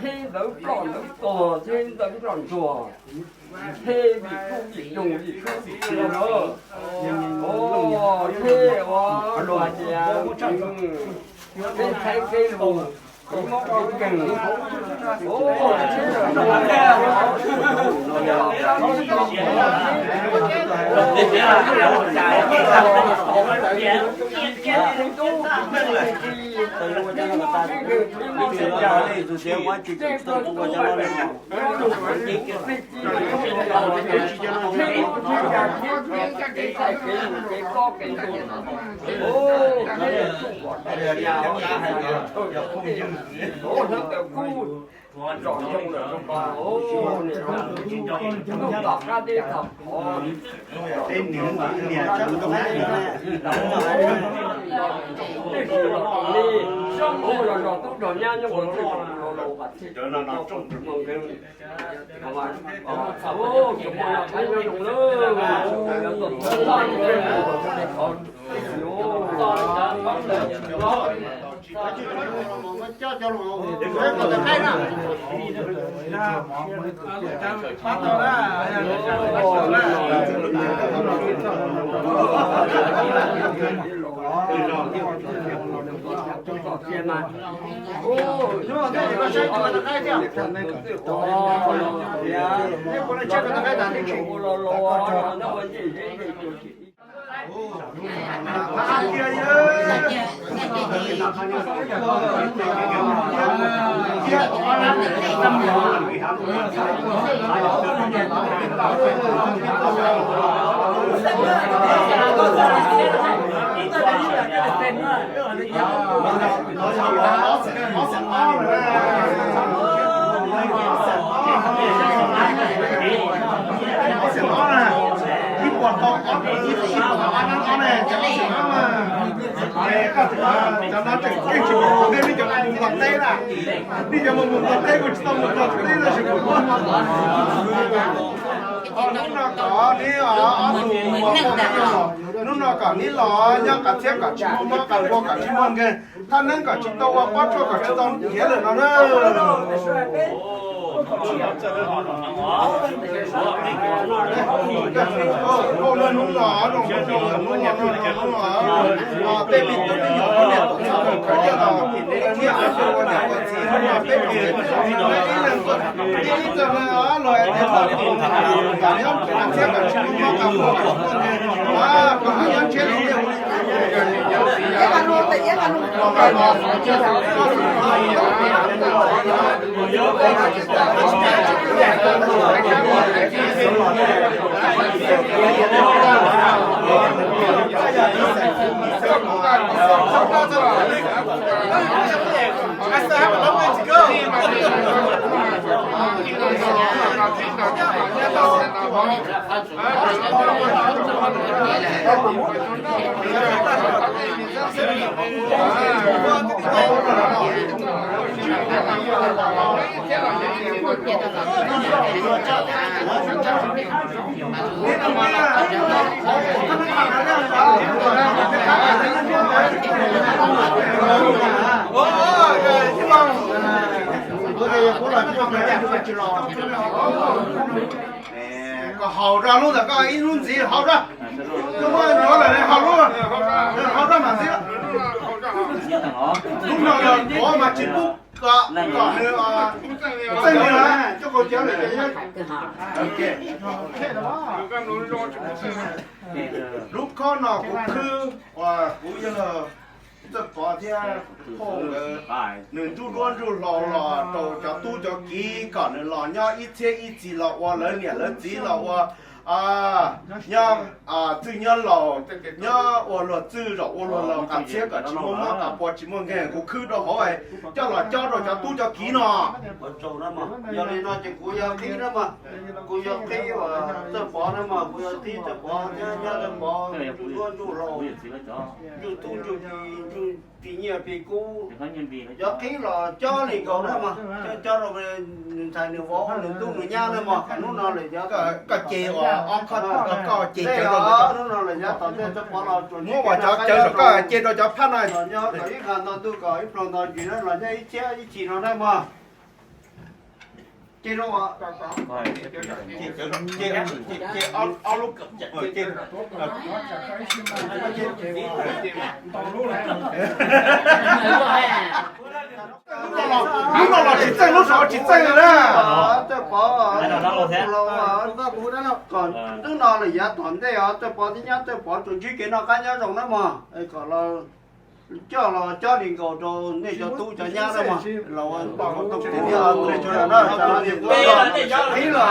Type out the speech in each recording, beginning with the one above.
theb ntawv ploj ntawv tuag, theb ntawv ploj ntsuag, theb vim kub vim doog vim kub vim doog na. Theb ua luag tias kev txhais kev lus, kev mob kev nkeeg. Cov no tseem keej tsis mus, nej cov mus Nplog teb lawm, nej cov mus Nplog teb kuj tsis tau mus Nplog teb los sis kuv. Hnub no kom neb ob tug, hnub no kom neb los nyob qab txhiab kom tsis muaj mob, qab npua kom tsis muaj nkeeg, thaj neeb kom tsis tau ua pob tsuas kom tsis tau nrhiav lawm no na. Hnub no, hnub no, tej me tub me nyuam, peb niam txiv ua niam ua txiv, hnub no peb ib leeg tuaj, ib leeg tuaj, luag tias tuaj, nyob qab txhiab kom tsis muaj mob, qab npua kom tsis muaj nkeeg, kom nyob ntshiab li Koj haus rau lub ntawm koj ib lub ntxiv haus rau. Koj muab nyuam lawm haus lub, haus rau mam ntxiv. Lub no los tuav mas tsis pub kom, kom nws txeej li na, coj kaus cawv lawm. Lub khob no kuv khwb uas kuv yog Txawj Pov thiab Phauj nkawd, nws nruj duab nruj hlauv los rau cov tub cov kiv kom nws los nyob ib txhiab ib txhis los ua lawv niam lawv txiv los ua, nyob txwj nyob laus, nyob ua luag txwj zaum ua luag laus, qas txhiab kom tsis muaj mob qas pua tsis muaj nkeeg. Kuv khwb rau hauv coj los cob rau cov tub cov kiv no. Yog li no ces kuv yog qhib na mas, kuv yog qhib uas Txawj Pov na mas, kuv yog qhib Txawj Pov thiab nyob Txawj Pov nruj duab nruj hlauv, nruj tub nruj kiv, nruj pi nyiaj pi kub. Cov qhib los cob li nkaus na mas, cob rau nws ntxhais nws vauv nws tub nws nyab na mas, hnub no lawm yog koj ces uas ob khob koj ces cawv rau, hnub no lawm yog tom ntej Txawj Pov los muab uas cov cawv rau koj ces rau cov phab no los nyob kom ib qho nto ntuj kom ib plhaw nto ntsis na los nyob ib txhiab ib txhis no na mas. Ces rau, ces ob lub, lub no los tsis txeej, lub saud tsis txeej na. Txawj Pov, kom hnub no lawm yav tom ntej os Txawj Pov thiab nyab Txawj Pov tsuas ntsib kev noj qab nyob zoo na mog, kom los coj los cob li nkaus rau nej cov tub cov nyab na mog, los ua tau qhib los.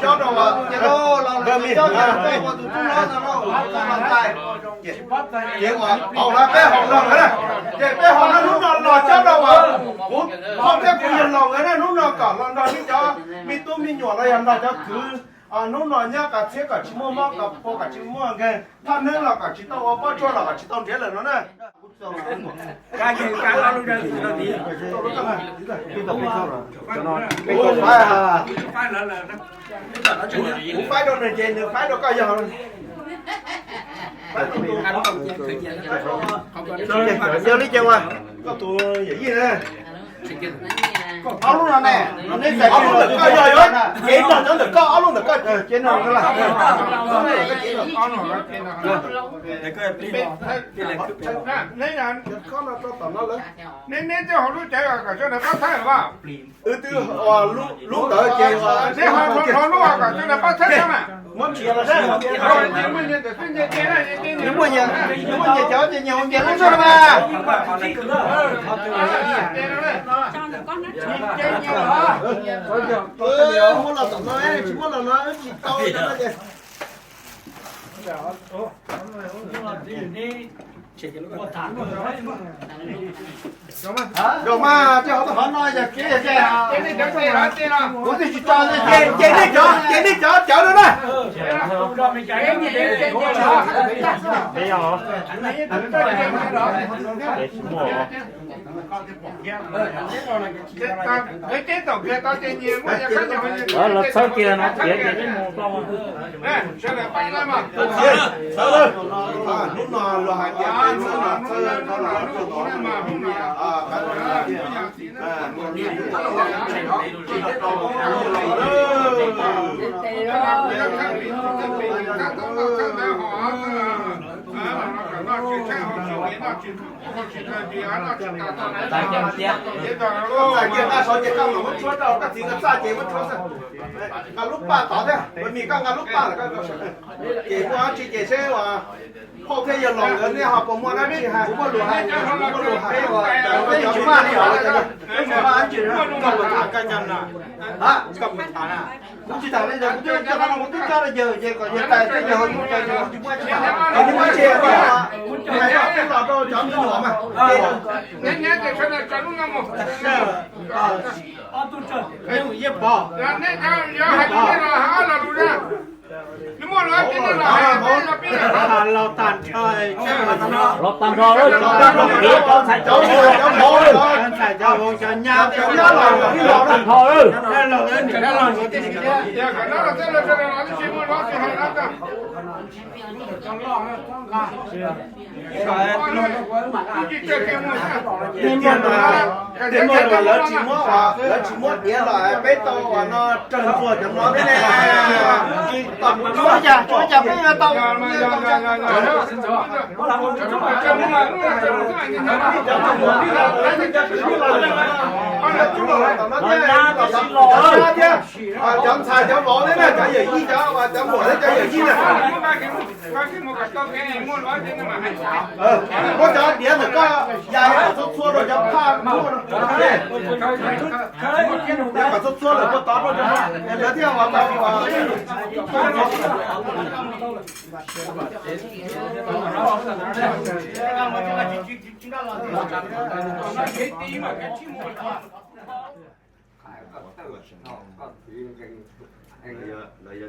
Cob rau, ces ua haus no peb haus no na, ces peb haus no hnub no los cob rau uas kuv Hmoob thiab kuv yawg laus nkawd na, hnub no kom los nrog nej cov me tub me nyuam los yog nrog cov kwv, hnub no nyob kom txhiab kom tsis muaj mob kom pua kom tsis muaj nkeeg, thaj neeb los kom tsis tau ua pob tsuas los kom tsis tau nrhiav lawm no na. Kuv faib rau nws ces nws faib rau koj yog. Yog li ces ua koj tus yawm yij na. Ob lub no ne, ob lub ntawm koj yog yuav cev nrog cov ntawm koj, ob lub ntawm koj cev nrog. Neb neb twb haus lub cawv kom cov ntawd pab thaij los? Wb twb lub ntawd ces neb haus lub kom cov ntawd pab thaij xwb mas. Muaj nyias, muaj nyias cov ces nyias haus nyias lub xwb mas. Muab los tom no, tsis muab los no wb tsis tau. Zoo mas, tej hauv tau qhov no yog kev, kuv twb tsis tso, ces nej cov, ces nej cov cawv no na. Lawv txhawb kiag no tiav ces mus tau. Hnub no luag hais tias peb txhawb no txhawb no rau tom no. Txaj ces nqa saud ces koj mam muab tshuab rau koj txiv nkawd txaj ces muab tshuab xwb. Nqa lub paj tod thiab, mis koj nqa lub paj lawm koj. Ces muaj dab tsi ces seb uas phauj thiab yawg laus nkawd nej ho puas muaj dab tsi hais, muaj lus hais, muaj lus hais. Peb tsis maj li os, peb tsis maj dab tsi. Koj puas tham, koj coj na, koj puas tham na? Kuv tsis tham li ntawd, kuv twb coj, kuv twb coj rau yawg ces kom yawg tais thiab yawg ho yus cov yawg tsis muaj dab tsi tham. Ces nej muaj dab tsi hais los rau cov me nyuam mas. Yeej pom. Los tag nrho, los tag nrho, cov ntxhais cov vauv, cov nyab, los tag nrho. Tej muaj, tej muaj lawv tsis muab, lawv tsis muab diav los peb tau uas no raws nquag cov no thiab ne. Tsuav cas, tsuav cas peb yuav tau. Cov ntxhais cov vauv thiab na, cov yawm yij, cov uas cov muam thiab cov yawm yij na. Muab cov diav ntawm koj ya kom txhua txhua rau cov phaj muag no. Kom txhua txhua lawm puag tod rau cov no, lawv thiaj ua tau.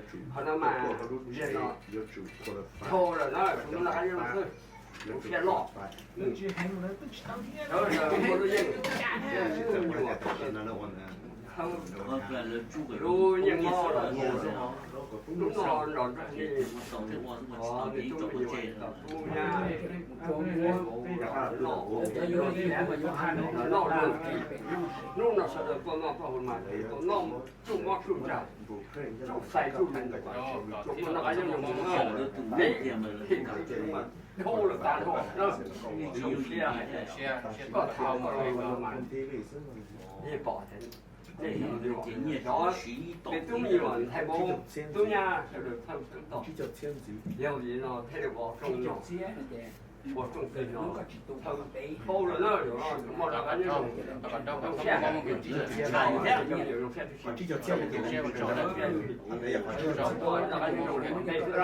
Qhov no mas, no, dhau lawm na, kuv no noj qab nyob zoo xwb, kuv siab loj. Ua lub yeej, lub yeej no, hnub no nrog nej, nws tub me nyuam tom tub nyab, noj, noj, hnub no sawv daws tuaj noj txoj hauv mas tuaj noj tsuj mob tsuj ntsag, tsuj xais tsuj lees, tsuj noj qab nyob zoo, peb thib mas dhau lawm tas dhau na. Zoo siab hais tias koj thaum koj los mas yeej pom tias nej, cov me tub me nyuam ntxhais vauv tub nyab sawv daws thawj xeeb toj, yog li no thiaj li ua rooj no, ua rooj teg no, thawj dhau lawm na, muaj noj qab nyob zoo, zoo siab, cov me nyuam zoo siab tib si, noj qab nyob zoo ua ntej xwb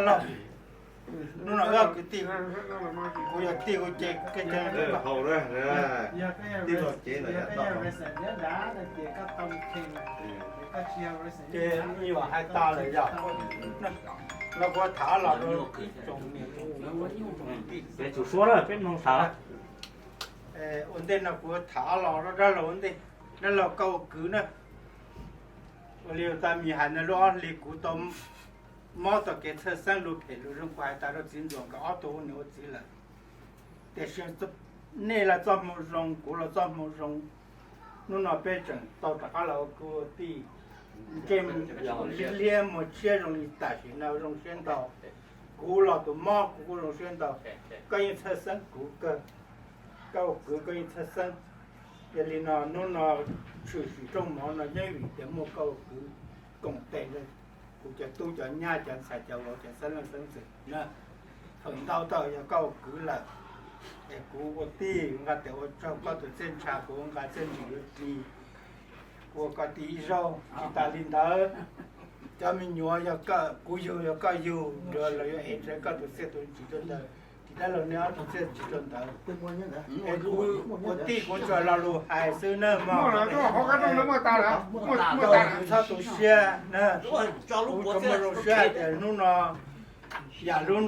na. Hnub no wb kwv tij, kuv yog tij kuv ces, tij laug cev lawm yog tij, ces me nyuam hais tas lawm yog no kuv tham los rau ib tsoom niam tsoom txiv, peb mloog tham. Ua ntej no kuv tham los rau dab laug ua ntej, dab laug koj ua kwv na. Ua li tas mis hais no lub ob hlis kuv tau mob txoj kev txhawj xeeb lus phem lus zoo kuv hais tas rau txiv ntxuam nkawd ob tug ua niam ua txiv lawm. Tiam sis nej los txoj hmoo zoo, kuv los txoj hmoo zoo, hnub no peb tseem tau rov qab los ua kwv ua tij, ntsej liab muag tshiab zoo li tam sim no zoo siab ntau. Kuv los tus mob kuv kuj zoo siab ntau. Koj yeej txhawj xeeb kuv kawg, koj ua kwv koj yeej txhawj xeeb. Yog li no hnub no tshwm sim rooj mov no yeej vim tias muaj koj ua kwv koom tes, kuv cov tub cov nyab cov ntxhais cov vauv cov xeeb leej xeeb ntxwv na, feem ntau tau yog koj ua kwv lawm. Es kuv ua tij nqa tes ua tsaug koj tus txiaj ntsha, kuv nqa txiaj ntsig yuav ris, kuv ua koj tij ib zaug. Tsis tas li ntawd, cov me nyuam yog kuv yug yog koj yug, los yuav ev tsawv koj tus txiaj tus ntsig rau ntawd, tsis tas li nej ob tug txiaj ntsig rau ntawd. Es kuv ua tij kuv tsuas lo lus hais xwb nawb mog. Txhob tu siab na, kuv tsuas muaj zoo siab hais tias hnub no yam lub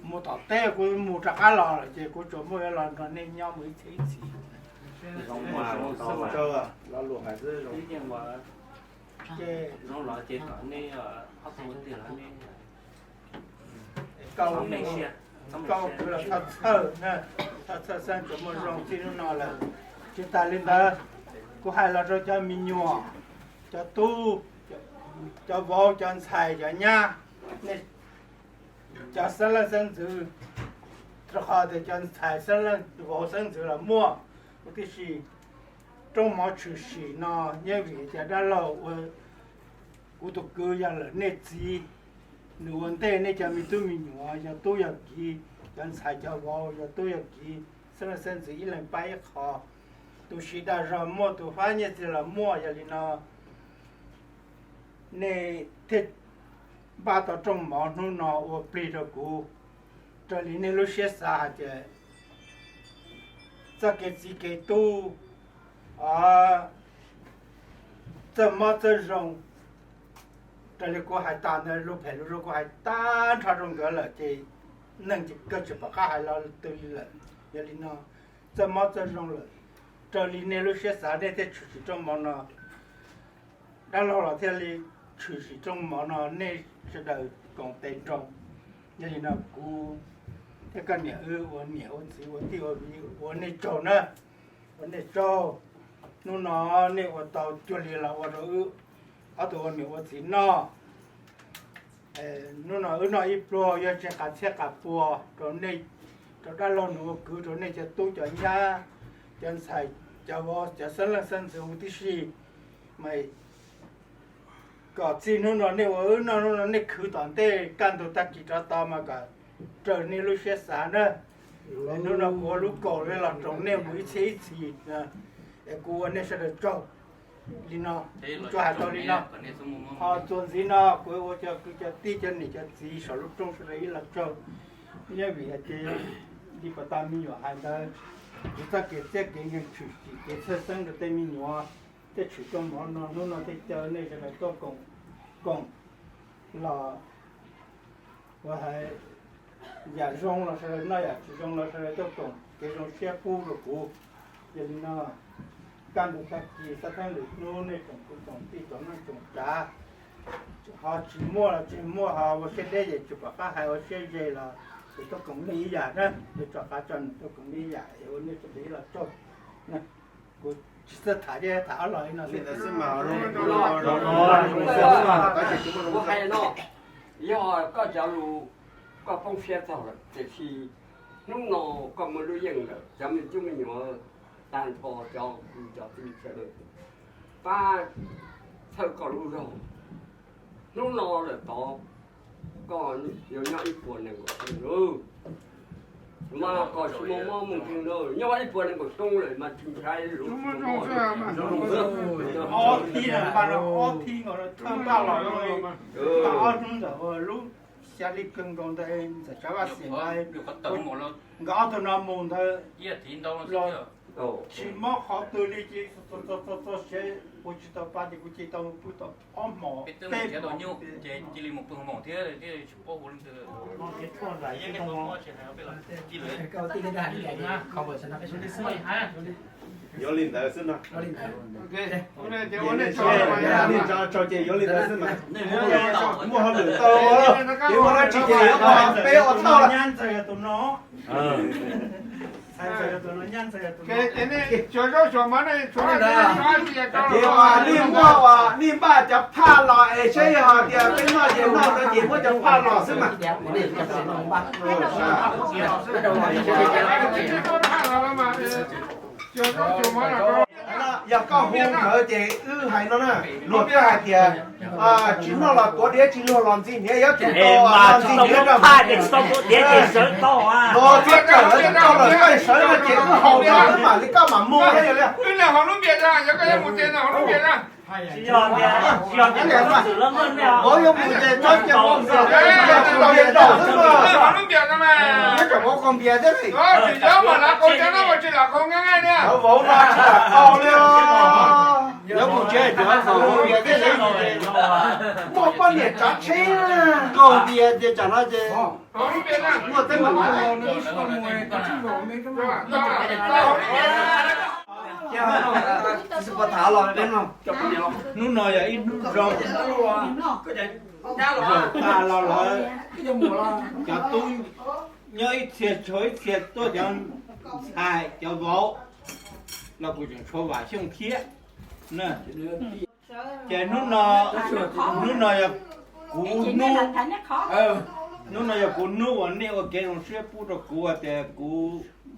mus tom teb kuv mus rov qab los lawm ces kuv tsuas muaj yuav los nrog nej nyob mus ib txhis ib txhis. Koj ua kwv los txhob txhawj, txhob txhawj xeeb, tsuas muaj zoo txij hnub no lawm. Tsis tas li ntawd, kuv hais los rau cov me nyuam, cov tub, cov vauv, cov ntxhais, cov nyab, nej cov xeeb leej xeeb ntxwv, rau qhov tias cov ntxhais xeeb leej vauv xeeb ntxwv los muaj, huv tib si. Rooj mov tshwm sim no yeej vim tias dab laug ua kuv tus kwv yog lawm nej txiv, nws ua ntej nej cov me tub me nyuam, yog tub yog kiv, cov ntxhais cov vauv, yog tub yog kiv, xeeb leej xeeb ntxwv ib leeg pab ib qho. Tus siv dag zog muaj, tus fab nyiaj txiag los muaj, yog li no nej thiaj npaj tau rooj mov hnub no ua plig rau kuv, raws li nej lub siab xav hais tias txoj kev txiv kev tub, o, txawj mob txawj zoo. Raws li kuv hais tas ntawd, lus phem lus zoo kuv hais tag nrho rau nkawd lawm ces neeg ces kawg tsis pom qab hais los twg li lawm. Yog li no, txawj mob txawj zoo lawm, raws li nej lub siab xav nej thiaj tshwm sim rooj mov no. Dab laug los thiaj li tshwm sim rooj mov no, nej sawv daws koom tes nroo. Yog li no kuv thiab koj niam wb ua niam ua txiv ua tij ua viv ua nej tsaug na, ua nej tsaug. Hnub no nej ua tau cuag li los ua rau wb ob tug ua niam ua txiv noj. Hnub no wb noj ib pluag yuav tseg qas txhiab qas pua rau nej, rau dab laug nws ua kwv, rau nej cov tub cov nyab, cov ntxhais, cov vauv, cov xeeb leej xeeb ntxwv huv tib si. Mas kom txij hnub no nej ua wb noj, hnub no nej khwv tom ntej, kaj ntug tag kis rov tod mas kom raws nej lub siab xav na. Hnub no kuv ua lub kaum los roos nej mus ib txhiab ib txhis, es kuv ua nej sawv daws tsaug li no, tsuas hais tau li no. Ho txuas ntxiv no kuv ua cov kwv cov tij cov niam cov txiv saum lub rooj sawv daws ib los tsaug. Nyob vim hais tias li puas tau me nyuam hais ntawd, kuv txoj kev txiaj kev nkeeg tshwm sim kev txhawj xeeb rau tej me nyuam, thiaj tshwm rooj mov no, hnub no thiaj caw nej sawv daws tuaj koom, koom los ua hais yam zoo los sawv daws noj, yam tsis zoo los sawv daws tuaj koom kev zoo siab pub rau kuv. Yog li no, kaj ntug tag kis xab theeb lwm hnub nej tsoom kwv tsoom tij tsoom neej tsoom tsav, ho tsis muaj los tsis muaj, ho ua siab deb ces tsis pom qab hais, ua siab ze los kuv tuaj koom nej ib yam na, kuv rov qab tso nws tuaj koom nej ib yam es ua nej sawv daws ib los tsaug. Kuv tsis txawj tham, tham ob los li no xwb mas. Yog koj cov lus koj poob siab txog lawm, tiam sis hnub no koj muaj lub yeej lawm, cov me tub me nyuam tag nrho cov kwv cov tij sawv daws pab txhawb koj lub zog. Hnub no lawm tod koj yuav nyob ib puas nees nkaum xyoo lawm. Mas kom tsis muaj mob muaj nkeeg lawm, nyob ib puas nees nkaum xyoo lawm mas tsis ntshai lub. Ob thib, ob thib nkaus thawj npaj los, ob hnub ntawm lub xya li kawg nkaus ntawd ntxawm tsav vaj xiam ntawd, nkawd ob tug no mus ntawd los tsis mob qhov twg li ces txog siav ua tsis tau pa ces kuv cia li tau pw tau ob hmos peb hmos. Yuav li ntawd xwb no. Tsaug ces yuav li ntawd xwb mas. Muaj hauj lwm tau, ces muaj dab tsi ces yuav peb ua tau. Ces nej npaj cov phaj los es saib yog hais tias peb noj ces noj no ces muab cov phaj los xwb mas. Yog koj hu nkawd ces wb hais no na, luag twb hais tias tsis noj los tuav diav, tsis luag los ntxi hniav, yuav tsum tau los ntxi hniav rau. Luag twb tawm lawv twb tau lawm, koj sawv no ces wb haus no wb mam li koj mam mus. Vauv yuav mus ces txhob cia vauv mus, cia vauv mus xwb mas. Neb tseem vauv kaus npias thiab li. Cov vauv no tsis lam qaug li os. Yuav mus tsev ces vauv kaus npias thiab li. Muaj poj niam tsav tsheb kaus npias ces tsam no ces muaj teeb meem. Hnub no yog ib hnub zoo, zaum tas los lawm, cov tub nyob ib txhia tshuav ib txhia tuaj, cov ntxhais cov vauv los kuj tseem tshuav Vam Xyooj thiab. Ces hnub no, hnub no yog kuv hnub, hnub no yog kuv hnub uas nej ua kev zoo siab pub rau kuv, tias kuv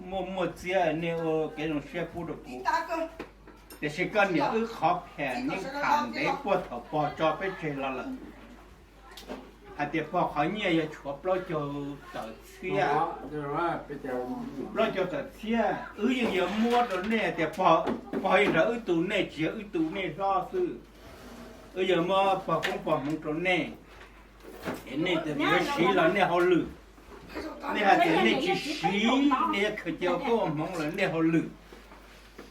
muaj muaj txiab nej ua kev zoo siab pub rau kuv. Tiam sis koj niam wb qhov phem nej tham ntev puag thaum pog tso peb tseg los lawm, hais tias pog qhov nyiaj yog tshuav plaub caug tawm txhiab. Plaub caug tawm txhiab, wb yeej yuav muab rau nej tias pog yeej nrog wb tu nej, tsis yog wb tu nej hlob xwb. Wb yuav muab pog koob pog hmoov rau nej, es nej yuav siv los nej hauj lwm. Nej hais tias nej tsis siv, nej yuav khaws cia ua koob ua hmoov los nej hauj lwm.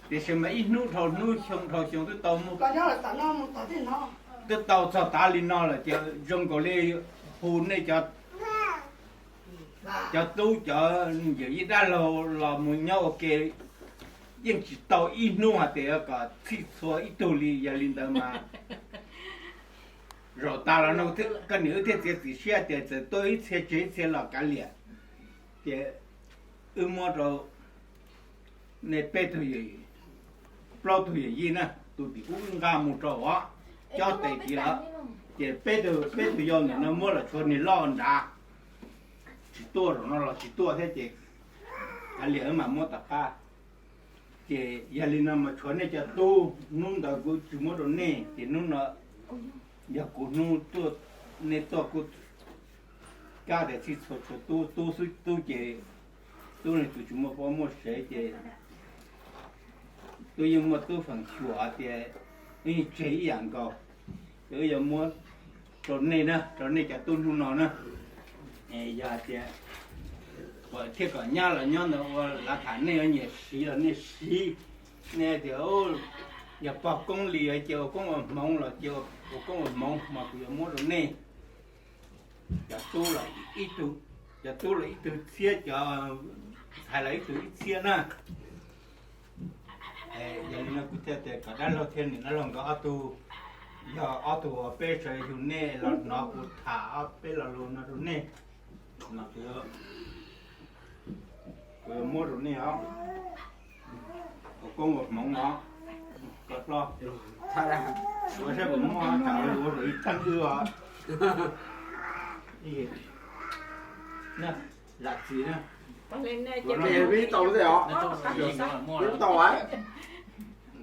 Tiam sis mas ib hnub dhau hnub, xyoo dhau xyoo twb tau, twb tau txog tav li no lawm ces zoo nkaus li hu nej cov tub cov yawm yij dab laug los mus nyob ua ke yeej tsis tau ib hnub hais tias kom txhij txhua ib tug li. Yog li ntawd mas zaum tas los no koj niam wb thiaj txiav txim siab tias txawm tuaj ib txhia tseg ib txhia los kav liam, ces wb muab rau nej peb tug, plaub tug yawm yij na, tus tim ub wb nqa mus rau os, cob tes tid lawm, ces peb tug, peb tug yau ntawm no muab los tshuav niag loj nrad, tsis tuaj, zaum no los tsis tuaj thiab ces kav liam wb mam muab tom qab. Ces yog li no mas tshuav nej cov tub, hnub ntawd kuv tsis muab rau nej ces hnub no yog kuv hnub tuaj, nej tuaj kuj kab tias txhij txhua txhua tub, tub xwb tub ces tub leej twg tsis muaj poj muaj sev ces tub yeej muaj tub feem xyuam hais tias wb yeej tseg ib yam nkaus. Ces wb yuav muab rau nej na, rau nej cov tub hnub no na. Yog hais tias thiaj kom nyab los nyob ntawd ua lav tham, nej nyiam siv los nej siv, nej tias yog pog koob li ces ua koob ua hmoov los ces ua koob ua hmoov mas kuv yuav muab rau nej. Cov tub los ib tug, cov tub los ib tug txhiab, cov ntxhais los ib tug ib txhiab na. Yog li no kuv thiaj tias kom dab laug thiab niam dab laug nkawd ob tug, yog ob tug uas peb sawv yug nej los hnov kuv tham ob peb lo lus no rau nej, mas kuv, kuv yuav muab rau nej os. Ua koob ua hmoov no, koj hlob, ua saib puas muaj, tsam ua rau ib teeg wb os. Lam txi na. Tau,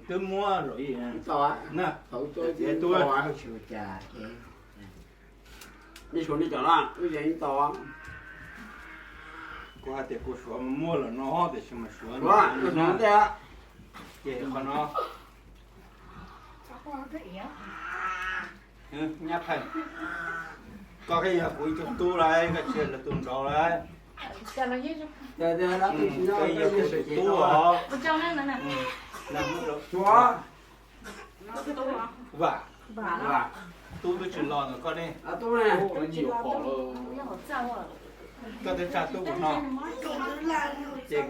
twb muab rau ib, tau, tau, tau. Kuv hais tias kuv suav mas muaj lawm no tiam sis mas suav no, ces qhov no nyab pheej, koj thiaj yog kuv ib tug tub lawm, koj tsis yog lawv tus nraud lawm. Koj yog kuv tus tub os. Vam, tub twb tsis los ntawm koj ne. Koj twb tsa tub kuv no, ces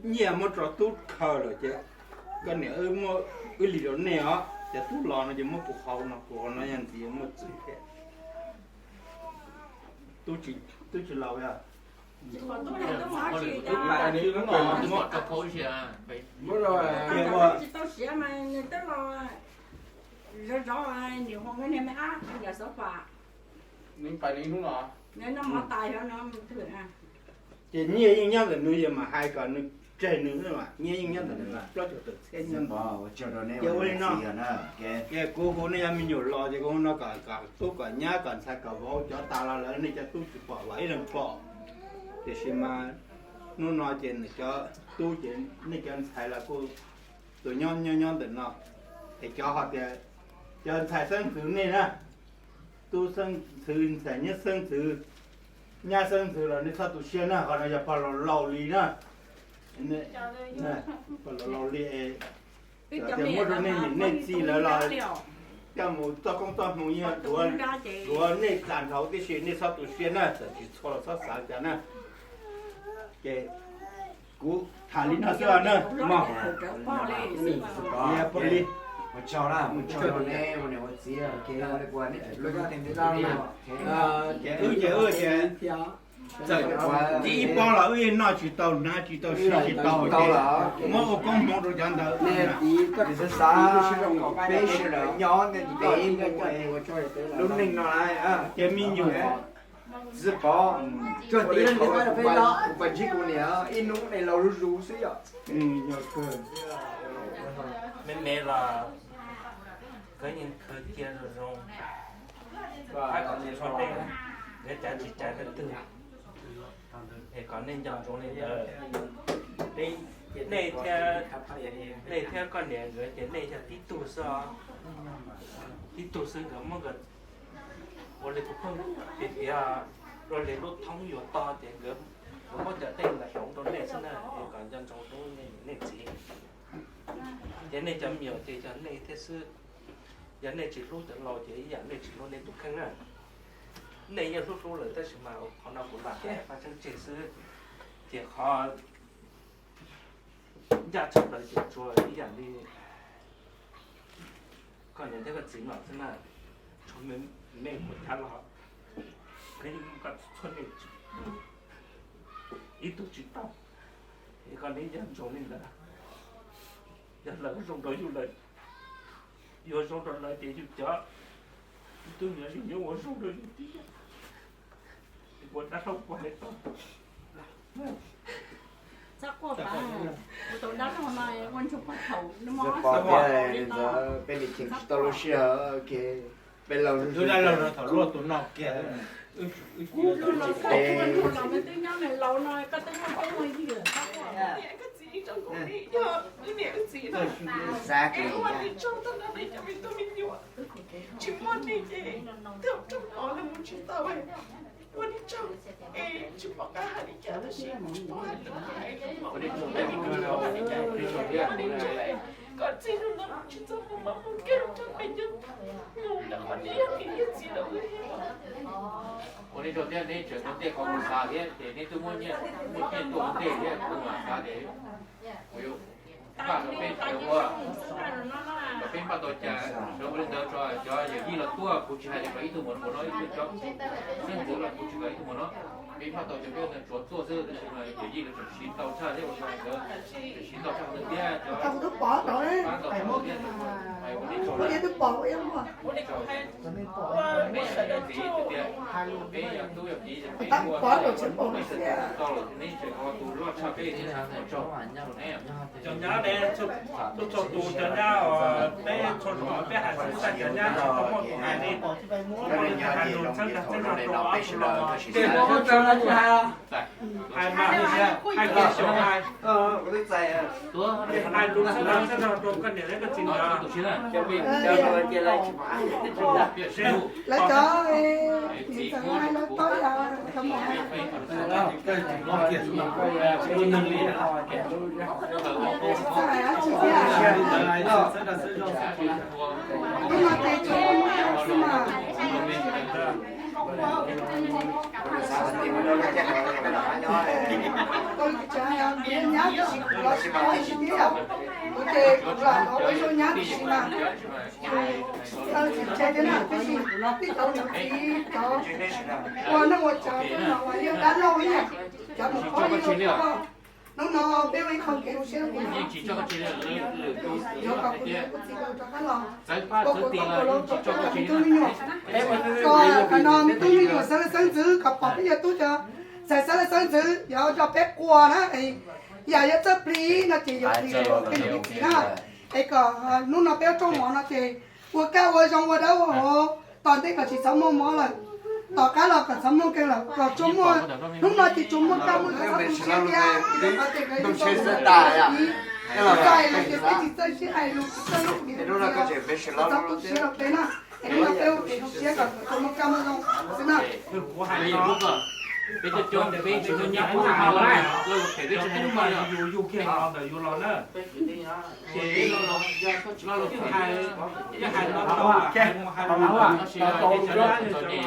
nyiaj muab rau tub khaws lawm ces koj niam wb muab wb li rau nej os. Ces tub los no ces muab kuv hau no, kuv hau no yog ntxiv muaj txwv thiab. Tub tsis laus yog Ces nyiaj yeej nyob ntawm nws, yog mas hais kom nws tseg nws xwb mas nyiaj yeej nyob ntawm nws mas plaub caug tawm txhiab nyob. Ces ua li no, ces kuv hu nej cov me nyuam los ces kuv hu no kom tub kom nyab kom ntxhais kom vauv cov tas los lawv nej cov tub tsis pom los ib leeg pom. Tiam sis mas hnub no ces nws cov tub ces nej cov ntxhais los kuj tus nyob nyob nyob ntawm no. Es cov ho tias cov ntxhais xeeb ntxwv nej na, tub xeeb ntxwv, ntxhais nyab xeeb ntxwv, nyab xeeb ntxwv los nej txhob tu siab na, qhov no yog pog laus laus li na. Pog laus laus li es tias muab rau nej niam nej txiv lawv los coj mus txoj koob txoj hmoov yeej duav nej tag nrho tib si, nej txhob tu siab na, txawm tsis txhua los txhob xav cas na. Ces kuv tham li no xwb na mog. Ces wb ces wb ces txawm tib ib pob los wb noj tsis tau hnav tsis tau siv tsis tau ces muab ua koob hmoov rau cov ntawd. Peb sawv daws nyob peb lub neej no lawm ces me nyuam txiv pov, kuv pab ntsib kuv niam ib hnub ne laus zuj zus xwb yom. Me me los kawg yeej khwv cia zoo zoo, pab kom nej txhob dej, nkawd cav tsis cav leej twg, es kom nej nco ntsoov li ntawd. Nej thiab, nej thiab koj niam nkawd ces nej yog tib tug xwb, tib tug xwb, nkawd muab nkawd ua li kuv pheej piav piav, ua li lub thoob yuav to ces nkawd muab cov dej ntawd hloov rau nej xwb na, es kom nco ntsoov rau nej niam nej txiv. Ces nej cov me nyuam ces yog nej thiab xwb. Yog nej tsis hlub cov laus ces ib yam nej tsis hlub nej tus kheej na. Nej yeej hlub hlub lawm tab sis mas qhov no kuv lam hais paj tseeb tseg xwb. Ces qhov ncaj tshaj plaws ces tsuas ib yam li koj niam thiab koj txiv no xwb na. Tsuas me kuv cab los, koj txhua nej ib tug tsis tau. Es koj neb nco ntsoov li ntawd, yog lawv zoo rau yus lawm, yuav zoo rau lawv ces yus cov tub nyuam yus yuav ua zoo rau yus tiag. Ua dab laug kuv hais tau. Peb niam tseem tsis tau lub sij hawm, peb laus lub, thaum luaj tus no kiag. Kuv los tau ua nug los nws twb nyob nws laus no, koj twb muaj koob muaj yig lawm. Exactly. Tsis muaj nej ces twb rooj mov los mus tsis tau, ua li tsaug, es tsis pom qab hais li cas tab sis tsis pom hais li cas, ua li tsaug, koj txij no mus tsis txog mus mas mus kiag rau pem nyob, mus ntawm qhov nej yog niam yog txiv lawm. Ua li tsaug thiab, neb tseem ua ntej qhov kuv xav thiab, ces neb twb muab nyiaj, muab nyiaj tuaj ua ntej thiab, kuv mam xav tias kuv yuav npaj rau peb sawv ua, kom peb npaj tau cas sawv ua li ntawd tso. Cov yawm yij los tuaj kuv tsis hais tias kom ib tug mus no, ib tug cov xeeb ntxwv los kuv tsis kom ib tug mus no. Peb npaj tau cov peb ua ntawd tsuav tuaj xwb, tab sis mas yawm yij los tseem siv ntau tshaj thiab, ua li ntawd tseem siv ntau tshaj ntawd thiab, cov pab tau thiab. Peb yog tub yog kiv, peb ua tau lawm, neb tseem ua tus loj tshaj peb thiab, tsaug. Cov nyab ne, tub txhua tus cov nyab, peb txhua tus peb hais xwb xwb, cov nyab tsis tau muaj tus hais li. Hais lus txhawb tag txhawb zog rau ob tug los, ces ua tsaug los tsis hais, hais mas hais kiag xyov hais. Hais lus txhawb tag txhawb zog rau koj niam thiab koj txiv ntawd. Lawv cov niam txawm hais lawv tau ib yam cov muam hais. Tsis hais dab tsi thiab. Hnub no ces tsuas muaj muaj xwb mas. Kuv nyab los sis kuv los sis kuv ib tug txiv thiab yom, kuv ces kuv lam ua ib zaug nyab tiam sis mas tsis tau tsis ntse thiab na, tab sis nej cov niam txiv cov ua neej ua tsav tuaj no mas yeej dab laug ib yam, cov mus khob yeej ua koj. Hnub no peb ua ib qho kev zoo siab rau kuv niam, yuav kom kuv niam kuv txiv rov qab los ua kuv tau ua lub tau coj me tub me nyuam, kom qhov no me tub me nyuam xeeb leej xeeb ntxwv kom pom peb yog tub cov ntxhais xeeb leej xeeb ntxwv yuav nrog peb qua na, yam yuav txawj plig no ces yuav plig rau peb niam peb txiv na. Es kom hnub no peb ua rooj mov no ces ua kaj ua zoo ua dawb ua huv, tom ntej kom tsis txhob muaj mob lawm, tom qab los kom txhob muaj kev lawm, kom tsuas muaj, hnub no ces tsuas muaj kaj muaj zoo, txhob tu siab thiab, txhob tu siab, txhob hais lus tias peb tsis txawj siab hais lus tsis txawj lub, txhob tu siab rau peb na. Es hnub no peb ua kev zoo siab kom tsuas muaj kaj muaj zoo xwb na. Peb coob coob ces peb tsis muaj nyab ua, peb tsis hais lus mas yus yug kiag los ntawm yus los na. Ces lo lus hais, yog hais no tau, hais mus hais los tab sis cov nyab yog cov los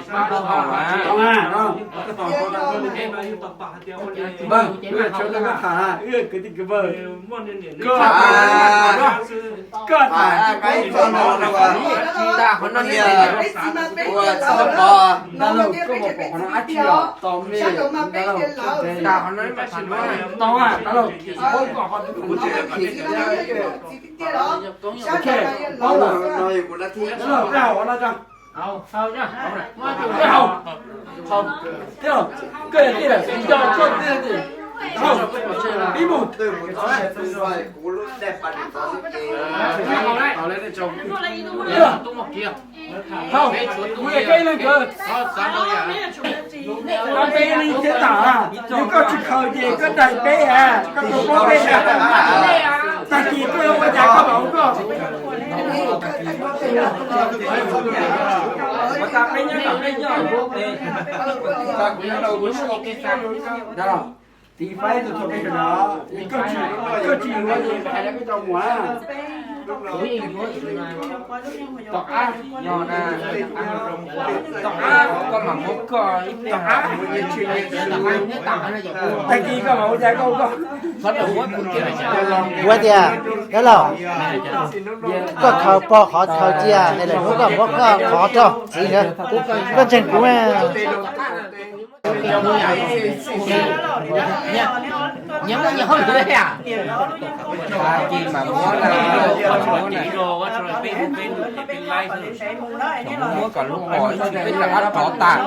sab tau, tau mas no. Yog tos tos hais tias ua li, wb yog tshua koj tham, wb yog kwv tij kwv npawg, koj tham, koj tham, tas qhov no, tas qhov no, koj pom pom qhov no dab tsi os, tos me, tas qhov no, tas qhov no, Koj yog tij laug, koj tij laug, ib mus. Hau, kuv yog koj ib leeg nkawd. Koj peb leeg thiab tas, yog koj tsis khaws ces koj daig peb, koj tus pob peb tas, tag kis koj yuav ua cas koj mam ua koj. Ua tas peb nyob tom peb nyob. Tiv faib tus txog peb sawv daws, koj tsis, koj tsis yuav ces hais rau koj tau mus na. Tom qab, tom qab koj mam muab koj ib tom qab, tag kis koj mam ua cas koj ua koj. Kuv tias, dab laug, koj khaws pog qhov khaws cia, es lwm hnub koj muab koj qhov rau txiv nkawd. Koj ntseeg kuv. Muab kom lub pom ib tsis peb rov qab rov tas.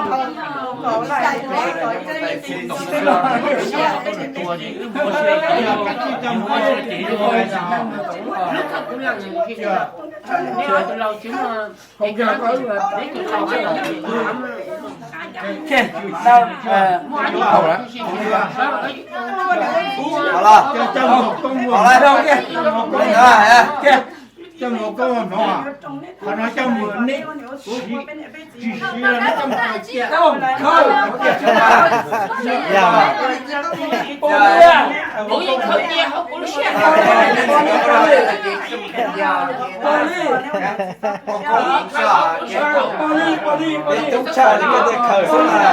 Coj mus koob hnov, qhov no coj mus neb, tsis siv los neb coj mus khaws cia. Peb tub tshaj li koj tej khaws xwb na.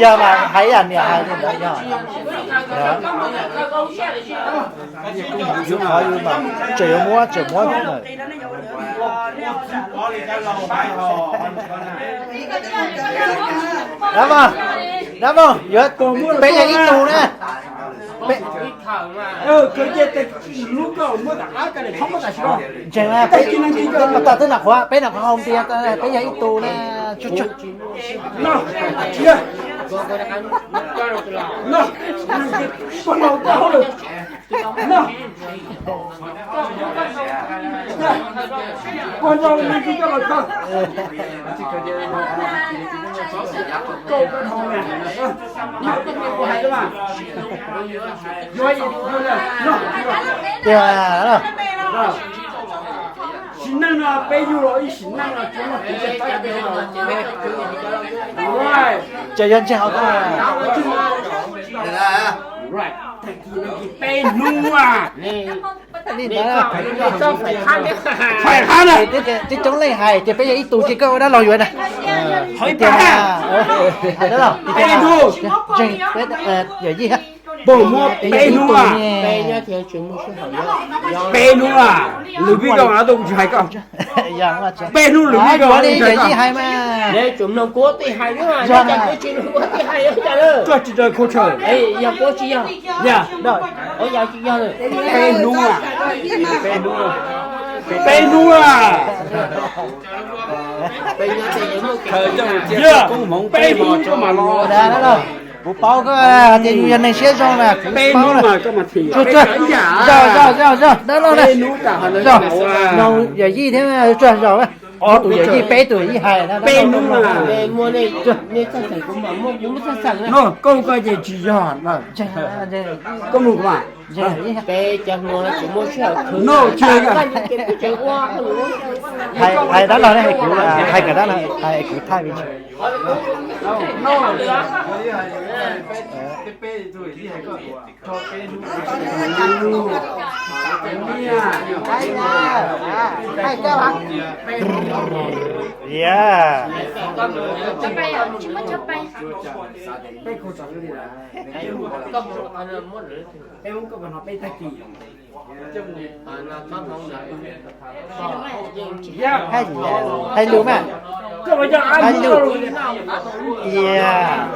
Yog mas hais ib yam niam hais li ntawd yog. Yus qhov yus mas tseem yuav muab tseem muab. Dab Mog, dab Mog, yuav, peb yog ib tug na. Ntseeg, peb, peb, peb, peb, peb, peb, peb yog ib tug na. Sim neej no peb yug los ib sim neej no tsis muaj tiv tes tab tis. Ces yog ntseeg hauv peb hnub a. Li ntawd, faim qab na. Coob leej hais tias peb yog ib tug ces koj ua dab laug yuav na. Tias dab laug, ntseeg peb yawm yij. Peb muab peb hnub a. Peb hnub a, lwm vij koj mas kuv tsis hais koj. Peb hnub lwm vij koj mas kuv tsis hais koj. Koj tsis raws khuv tshaw. Peb hnub a. Peb hnub a. Peb hnub koj mam los. Kuv paub koj tias yus yog neeg siab zoo na, kuv paub na. Zog, zog, zog, zog, dab laug na. Zog, yawm yij thiab, zog, zog, ob tug yawm yij peb tug yawm yij hais na. Peb hnub a. Koj ces tsis yog. Koj mus kuv mas. Hais dab laug ne, hais kuv, hais kom dab laug, hais kuv thaij vim. Yeah. Hais lus mas. Hais lus. Yeah.